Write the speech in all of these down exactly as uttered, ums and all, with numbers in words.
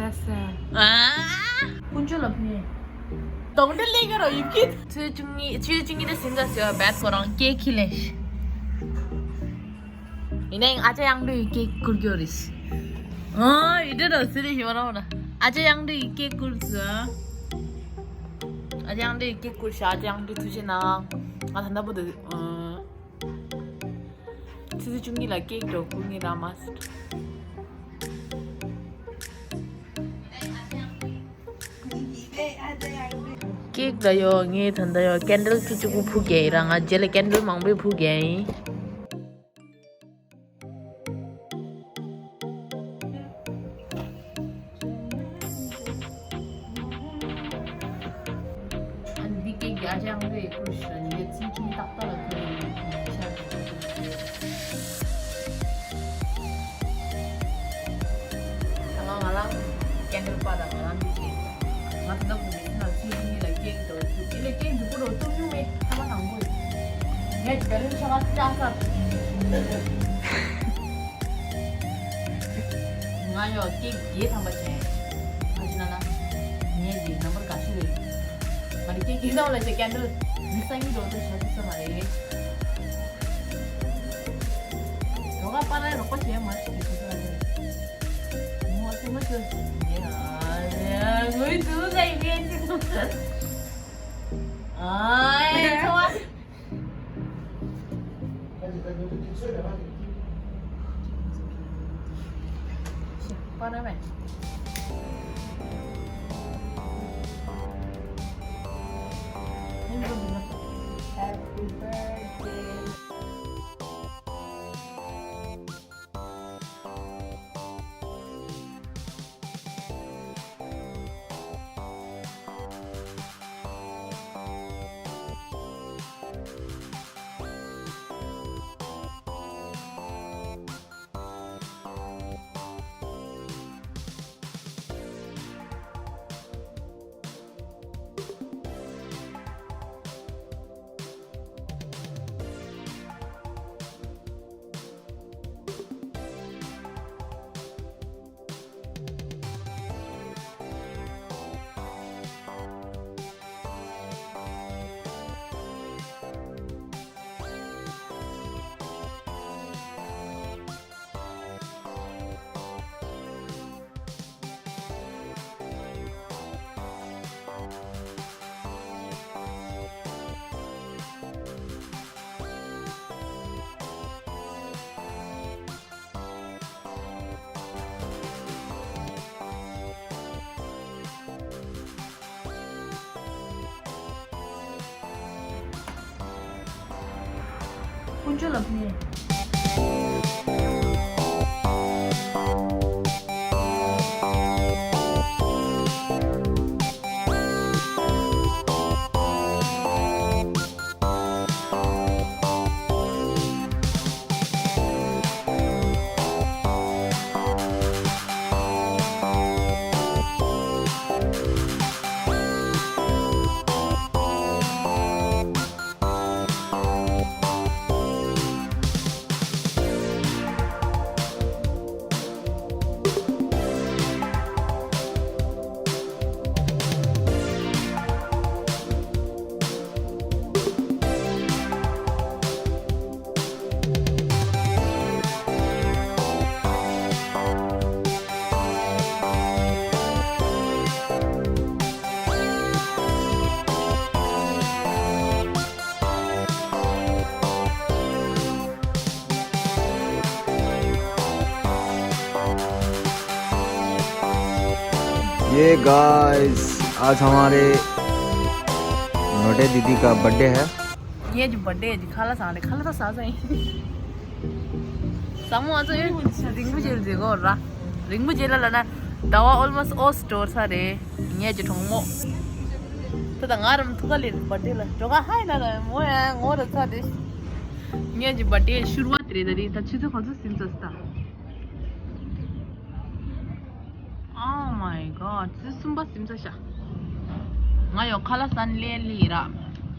ཨ། ཀུན་སྤྱོད་ལ་ཕན། གདོང་འདྲེ་ལེན་གྱི་རོ་ཡིབ་ཀྱི། ཆུ་ཚོད་བཅུ་གཉིས། ཆུ་ཚོད་བཅུ་གཉིས་དང་ཟིན་ཙམ་ཟེར་བ་བད་ཁོ་རང་ཀེག་ཁྱེར་ལེན་ཤི། ཡིན་ནའི་ཨ་ཅག་གཡང་འགྲོའི་ཀེག་བསྐུར་རྒྱུ་རེད། ཨ་ཡིན་འདྲ་རོ་ཟེར་རེ་ཞི་བ་རོ་ན། ཨ་ཅག་གཡང་འགྲོའི་ཀེག་བསྐུར་ཟེར། ཨ་ཅག་གཡང་འགྲོའི་ཀེག་བསྐུར་ཤག་ཨ་ཅག་གཡང་འགྲོའི་ཐུགས་རྗེ་གནང་། ང་ད་ལྟ་བུ་དུ། ཨ། ཆུ་ཚོད་བཅུ་གཉིས་ལ་ཀེག་འགྲོ་བསྐུར་ངེས་ར་མ་སི། ཀེག་ད་ཡོ་ངས་ད་ལྟ་ཡོ་ཀེན་ཌལ་ཆུ་གཅིག་པུ་ཕུག་གེ་ཡིན་ར། ང་རྗེས་ལ་ཀེན་ཌལ་མང་པོ་ཕུག་གེ་ཡིན། ཨ་ནི་འདི་སྐད་རྒྱ་ཅང་རེད་ཀུ་ཤ་ཉེ་ཚིག་ཁྱིམ་ཏག་ཏག་ལ་ཁྱོད་ཉེ་ཆར། ད་ང་ང་རང་ཀེན་ཌལ་པ་དང་ང་རང་འདི་སྐད་ང་ད་ལྟ་བུ་མི་ཚེ་ནང་ཚུལ་ཁྲིམས་ལ་སྐད་འདོར་ཚུལ་དེ་ལས་སྐད་འཇུག་པོ་རོ་བཏུབ་མྱོང་མེད་ཐ་མ་དང་པོ་ངས་བེ་ལུན་ཆ་ག་ཅག་ས། ང་ཡོ་སྐད་བརྒྱད་ཐམ་པ་བྱས། ང་ཅི་ན་ན། ངས་འདི་ནམ་བར་དགའ་ཤོས་རེད། ང་ནི་སྐད་བརྒྱད་ཐམ་པ་ལ་བྱས་ཀན་ཌལ་མི་སང་ཉིན་འགྲོ་འགྲོ་བྱ་ཐུབ་ས་མ་རེད། རོ་ག་པ་ར་རོགས་པ་བྱས་མ་ཤེས་ཐུབ་ས་རེད། ངོ་ཚེ་མ་ཤོད་ཟིན་ངས་ཨ་ངོས་དུ་ལ་ཡིན་ཨ་ཚོ་བ། ཀུན་སྤྱོད་ལ་ཕན། ये गाइस, आज हमारे नोटे दीदी का बर्थडे है। ངའི་བར་ཌེ་ཡི་ཁ་ལག་ཟ་རེད། ཁ་ལག་ད་ཟ་ཟ་ཡིན། ཟ་མོ་ང་ཚོ་ཡོད་རིན་པོ་ཆེ་ལ་འཛེག་གོ་ར། རིན་པོ་ཆེ་ལ་ལ་ན་ཟླ་བ་ཨོལ་མོ་སི་ཊི་ཨོ་སི་ཊོར་ས་རེད། ངའི་ཀྱི་གྲོགས་མོ། ད་ད་ང་རམ་ཐུག་ག་ལེ་བར་ཌེ་ལ་འགྲོ་ག་ཧ་ཡིན་ན་ལ་མོ་ཡ་ངོ་ར་ཚ་རེད། ངའི་ཀྱི་བར་ཌེ་ཤུར་བ་དེ་རེད། ད་རེད་ད་ཆུ་ཚོད་ག་ཚོད་ཟིན་ཚར་ད། Oh my god, ཆུ་གསུམ་པ་ཟིན་ཚར་ཤག་ང་ཡོ་ཁ་ལག་ཟ་ནས་ལས་ལས་ར།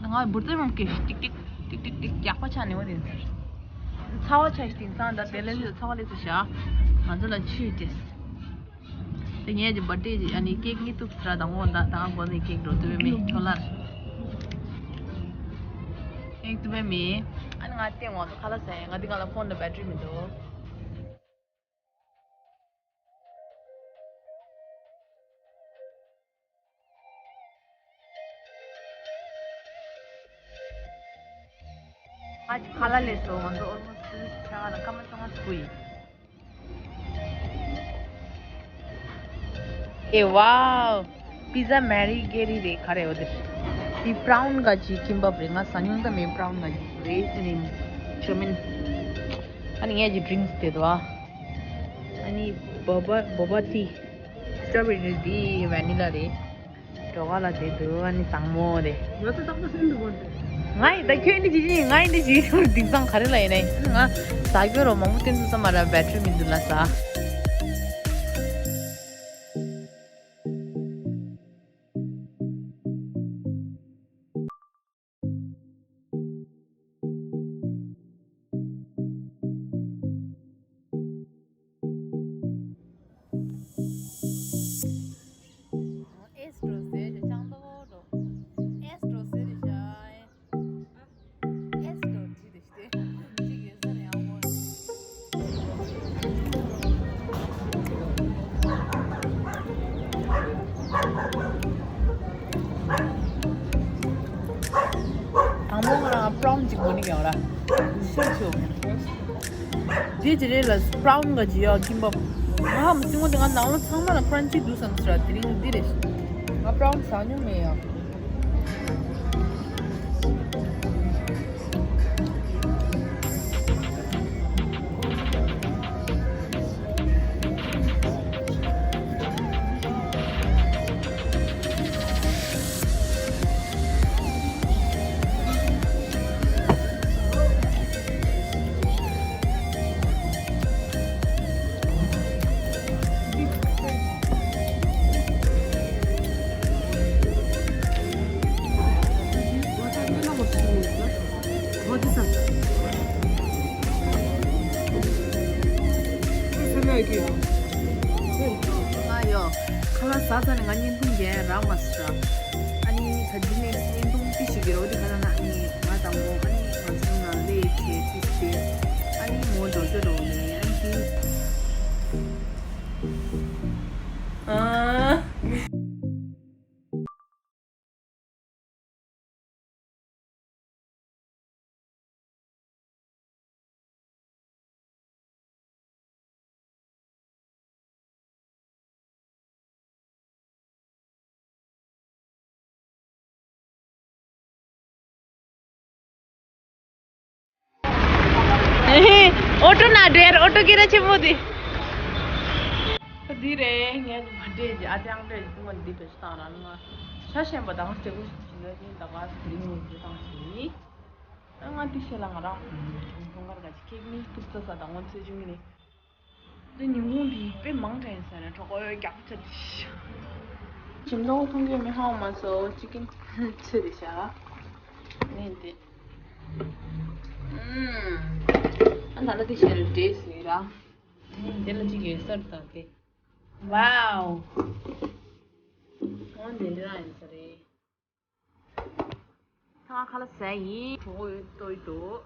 ང་འབུར་རྩེ་མོ་སྐད་ཤིག་ཏིག་ཏིག་ཏིག་ཏིག་ཏིག་རྒྱག་པ་ཆགས་ནས་འོ་དེ་ཚར། ཚ་བ་ཆགས་ཤིག་དེང་སང་ད་དེ་ལས་ལས་ཚ་བ་ལས་ཚར་ཤག་ང་ཚོ་ལ་ཆུ་དེས། ངའི་བར་ཐ་ཌེ་ཨ་ནི་ཀེག་གཉིས་གཏུབ་ཚར། ད་འོ་ད་ད་གོ་ནས་ཀེག་འགྲོ་དུ་བའི་མི་ཁྱོ་ལར། ཀེག་གཏུབ་པའི་མི། ཨ་ནི་ང་སྟེང་འོག་ཏུ་ཁ་ལག་ཟ་ཡ། ང་འདི་ག་ལ་ཕོན་ལ་བེ་ཊི་རི་མི་འདུག་ང་ཅིག་ཁ་ལག་ལས་སོ། ང་ཚོ་ཨོལ་མོ་སི་ཆ་ག་ལ་སྐར་མ་བཅོ་ལྔ་ཚུགས་ཡིན། ཨེ་ཝའོ། པི་ཛ་མེ་རི་ཀེ་རི་རེད། ག་རེ་འོ་དེ། འདི་པ་རའུན་ག་ཅིག་ཀིམ་པབ་རེད། ང་ཟ་མྱོང་ད་མེད། པ་རའུན་ག་ཅིག་རེད། ཨ་ནི་ཅོ་མིན། ཨ་ནི་ངས་ཀྱི་ཌི་རིང་སི་དེ་དོ། ཨ་ནི་བོ་བ་བོ་བ་ཏི། སི་ཊོ་བེ་རི་དེ་བེ་ནི་ལ་རེད། གྲོ་ག་ལ་དེ་དུ་ཨ་ནི་བཟང་མོ་རེད། ང་ཚོ་རྟག་པར་སེམས་འདུག་གོ། ང་ཡི་ད་ཁྱོད་འདི་ཇི་ཇི་ང་ཡི་འདི་ཇི་དེང་སང་ག་རེ་ལ་ཡིན་ནའི་ང་ཟ་རྒྱུ་རོ་མང་པོ་བསྟན་འདུག་ས་མ་ར་བེ་ཊི་རི་མི་འདུག་ལ་ཟ། དང་པོ་ང་རང་པ་རའུན་གཅིག་དགོས་ནི་ཡོད་ར། ཤོད་ཆོག་འདི་ཅི་རེད་ལ། པ་རའུན་ག་ཅི་ཡོད་ཀིམ་པབ། ང་ཧ་མ་སྲིང་བ་དེ་ང་ནང་ལོ་ཚང་མ་ལ་ཀྲན་ཅི་འདུག་བསམ་ཟེར་དེ་རིང་འདི་རེད། ང་པ་རའུན་ཟ་མྱོང་མེད་ཡ། ང་ཡོ། ཁ་ལག་ཟ་ཚར་ནས་ང་བརྙན་ཐུང་རྒྱག་རག་མ་སོང་། ཨ་ནི་ད་འདི་ནས་བརྙན་ཐུང་ཅི་ཞིག་གི་རོ་དེ་ཁ་ལག་ན་ཨ་ནི་ང་དང་མོ་ཨ་ནི་ང་ཚོ་ནང་ལས་བྱེད་ཅི་ཞིག་ཨ་ནི་མོ་འགྲོ་ཚོད་རོ་ནས་ཨ་ནི་དེ། ཨ། ཨོ་ཊོ་ན་འདྲེར་ཨོ་ཊོ་སྐད་ཆེན་པོ་དེ། འདི་རེད། ངས་མ་འདྲེས་ཀྱི་ཨ་ཅང་འདྲེས་ཀྱི་ངོ་འདི་བེད་སྤྱོད་བཏང་ར། ང་ཤ་ཞན་པ་དང་ལྕེ་པོ་ཞིག་ལ་ཡིན་ད་ག་དེ་རིང་ངོ་འདི་བཏང་ཞིག་ཡིན། ང་འདི་ཤེས་ལ་ང་རང་ཁོང་གར་ག་ཅི་ཁེག་ནི་ཐུག་ས་ས་དང་ངོ་ཚོས་བྱུང་གི་ནི། འདི་ཉིན་གུང་འདི་དཔེ་མང་དྲགས་ཡིན་ས་རེད། གྲོགས་པོ་རྒྱག་ཆ་དི་ཤ། ཞིམ་མདོག་མཐོང་གི་མི་ཧ་མ་སོ་ཅི་ཀིན་ཚོད་དི་ཤ། ནི་འདི། ཨུམ། ཨ་ད་ལྟ་དི་ཤ་རེད་འདྲེས་ཟེར་ར། ནི་འདི་ལ་ཅི་གེ་སར་དང་དེ། ཝའོ། ཨོ་འདི་འདི་རང་ཡིན་ས་རེད། ཚང་མ་ཁ་ལག་ཟ་ཡིན། གྲོགས་པོ་ཡོད་ལྟོས་འདུག་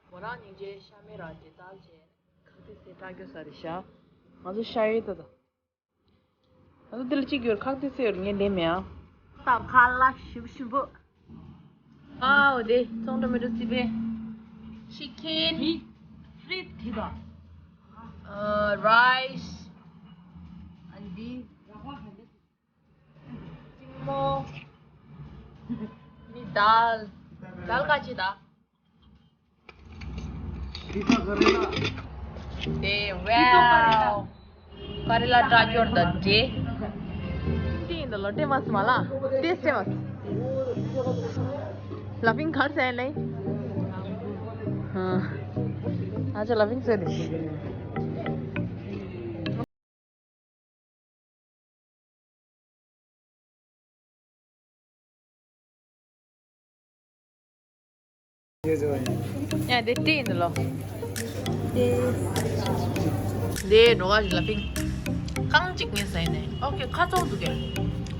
མོ་རང་སྙིང་རྗེ། ཤ་མེད་ར་ཇེ་དལ་བྱས། ཁ་ཏི་སེ་སྐྲག་རྒྱུ་ས་རེད་ཤག་ང་ཚོ་ཤ་ཡོད་ད་ད། ང་ཚོ་འདི་ལ་གཅིག་ཡོད། ཁ་ཏི་སེ་ཡོད་ངས་ལེན་མེད་ཨ། ད་ཁ་ལག་ཞིབ་ཞིབ་པོ། ཨའོ་དེ་ཙོང་ཊོ་མེ་ཊོ་རྩི་པའི། ཅི་ཀིན། ཕི་རིད་དེ་དང་། ཨ་རའི་སི། ཨ་འདི། གཅིག་མོ། ནི་དལ། དལ་ག་ཅི་ད། དེ་ཝའོ། ཀ་རེ་ལ་སྐྲ་སྐྱོར་དང་འདྲེ། ཏིང་དུ་ལོ་ཏེ་མ་སི་མ་ལ། ཏེ་སྟེ་མ་སི། ལ་ཕིང་གར་སེ་ལེ། ཧ། ཨ་ཅག་ལ་ཕིང་སེ་ལེ། ཡ་དེ་ཏེ་ཡིན་ལོ། དེ་འགྲོ་ག་ཞིག་ལ་ཕིང་། རྐང་གཅིག་ངས་ཟ་ཡིན་ནས། ཨོ་ཁེ། ཁ་ཚོགས་འདུག་གས།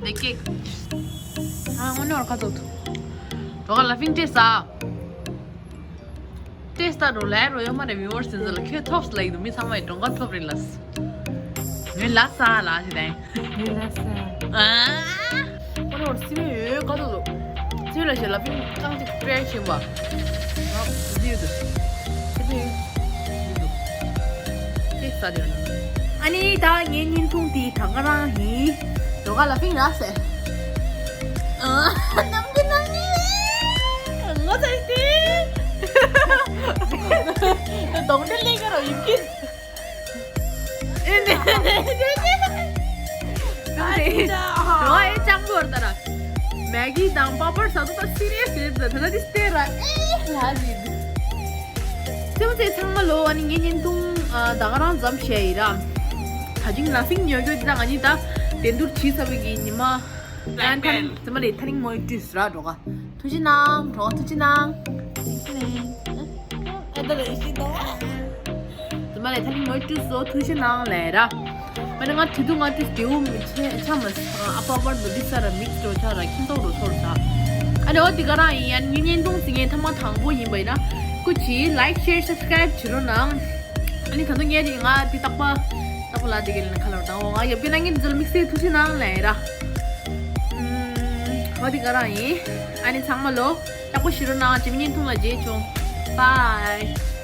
ལེགས་སྐྱེས། ཨ། དངོས་གནས་ཁ་ཚོགས་འདུག། གྲོགས་ལ་ཕིང་ཏེ་ཟ། ཏེ་ས་རོ་ལ་རོ་ཡོད་མ་རེད། བི་ཝར་སི་ཚོ་ལ་ཁྱོད་ཐོབ་ལ་ཡིན་འདུག། མི་ཚང་མ་ཡི་གྲོང་ཁ་ཐོབ་རེད་ལ། ངས་ལ་ས་ལ་ཞེས་དང་། ངས་ལ་ས། ཨ། ཁོ་རོར་སི་མེ་ཡོད་ཀ་ཏོ་ལོ། ཚེ་ལ་ཞེ་ལ་ཕིང་རྐང་གཅིག་སྤྲད་ཤེས་པ། ང་ཟི་ཡོད་དུ། ཚེ་ཕིང་། ཏེ་ས་དེ་ཡོད་ན། ཨ་ནི་ད་ངའི་བརྙན་ཐུང་དེ་ད་ག་རང་ཡིན། གྲོགས་ལ་ཕིང་ར་ཟེར། ཨ། ནམ་གི་ནང་ནི་ངོ་ཚ་སྟེ། གདོང་འདྲེ་ལེན་ག་རོ་ཡིན་གི། ཨེ་ནེ་ནེ་ནེ་ནེ། ཨ་ནི་ད། རོ་ཨེ་ཅང་གོར་ད་ར། མེ་གི་དང་པ་པར་ཟ་དུ་ད་སི་རི་ཡས་རེད། ད་ད་དི་སྟེ་ར་ཨེ་ལ་ཡིན། ཚེ་མོ་ཚེ་ཚང་མ་ལོ། ཨ་ནི་ངའི་བརྙན་ཐུང་ཨ་ད་ག་རང་ཙམ་བཤད་ཡིན་ར། ད་ཅིང་ལ་ཕིང་ཉོ་རྒྱུ་དེ་དང་ཨ་ནི་ད་དེ་འདུར་བྱིས་ས་བའི་གི་ཉི་མ། ཨ་ཐ་རིང་ཙི་མ་ལེ་ཐ་རིང་མོའི་ཏུས་ར་འགྲོ་ག། ཐུགས་རྗེ་གནང་། གྲོགས་ཐུགས་རྗེ་གནང་། ཨ་ད་ལ་ཡི་ཤི་དོ། ཙི་མ་ལེ་ཐ་རིང་མོའི་ཏུས་སོ་ཐུགས་རྗེ་གནང་ལེ་ར། མ་ནི་ང་དེ་དུས་ང་དུས་དེའུ་ཆེ་ཆ་མ་ཨ་པ་པར་དུ་འདི་ས་ར་མིག་སྟོ་ཆ་ར་ཁྱིམ་ཐོག་རུ་ཚོར་ས། ཨ་ནི་འོ་དེ་ག་རང་ཡིན། ཡང་ངའི་བརྙན་ཐུང་ཟིན་ངའི་ཐ་མ་དང་པོ་ཡིན་པ་ཡིན་ན་སྐུ་མཁྱེན། ལའིཀ་ཤེར་སབ་སི་ཀ་རེབ་བྱེད་རོགས་གནང་། ཨ་ནི་ད་དུང་ངས་དེ་ང་དེ་རྟག་པ་རྟག་པ་ལ་དེ་ག་ལ་ཁ་ལོར་དང་འོ་ང་ཡབ་ཀྱི་ནང་གི་འཛུལ་དམིགས་བསལ་ཐུགས་རྗེ་གནང་ལེ་ར། ཨུམ། འོ་དེ་ག་རང་ཡིན། ཨ་ནི་ཚང་མ་ལོ་རྟག་པ་བྱེད་རོགས་གནང་། ཇི་མི་བརྙན་ཐུང་ལ་མཇལ་བྱུང་། Bye།